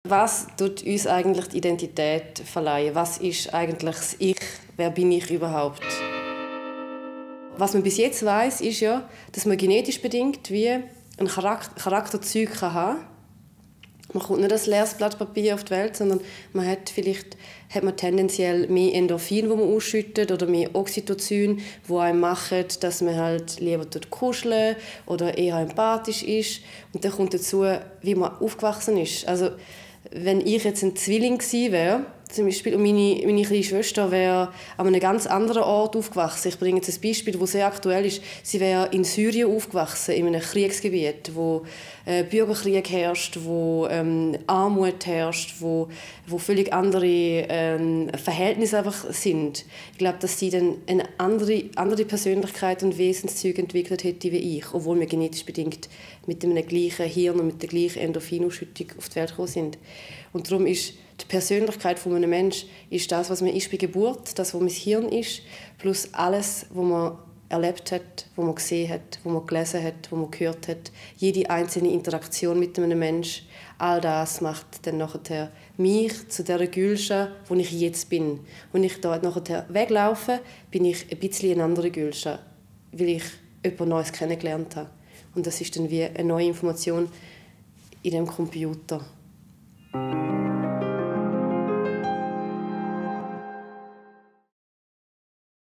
Was tut uns eigentlich die Identität verleihen? Was ist eigentlich das Ich? Wer bin ich überhaupt? Was man bis jetzt weiß, ist ja, dass man genetisch bedingt wie ein Charakterzug haben kann. Man kommt nicht als leeres Blatt Papier auf die Welt, sondern man hat tendenziell mehr Endorphin, die man ausschüttet, oder mehr Oxytocin, die einem machen, dass man halt lieber kuscheln oder eher empathisch ist. Und dann kommt dazu, wie man aufgewachsen ist. Also, wenn ich jetzt ein Zwilling gewesen wäre, zum Beispiel, und meine kleine Schwester wäre an einem ganz anderen Ort aufgewachsen. Ich bringe jetzt ein Beispiel, das sehr aktuell ist. Sie wäre in Syrien aufgewachsen, in einem Kriegsgebiet, wo Bürgerkrieg herrscht, wo Armut herrscht, wo völlig andere Verhältnisse einfach sind. Ich glaube, dass sie dann eine andere Persönlichkeit und Wesenszüge entwickelt hätte wie ich, obwohl wir genetisch bedingt mit dem gleichen Hirn und mit der gleichen Endorphinausschüttung auf die Welt gekommen sind. Und darum ist die Persönlichkeit von einem Menschen ist das, was man ist bei Geburt, das, was mein Hirn ist, plus alles, was man erlebt hat, was man gesehen hat, was man gelesen hat, was man gehört hat. Jede einzelne Interaktion mit einem Menschen, all das macht dann nachher mich zu der Gülscha, wo ich jetzt bin. Wenn ich dort nachher weglaufe, bin ich ein bisschen eine andere Gülscha, weil ich etwas Neues kennengelernt habe. Und das ist dann wie eine neue Information in dem Computer.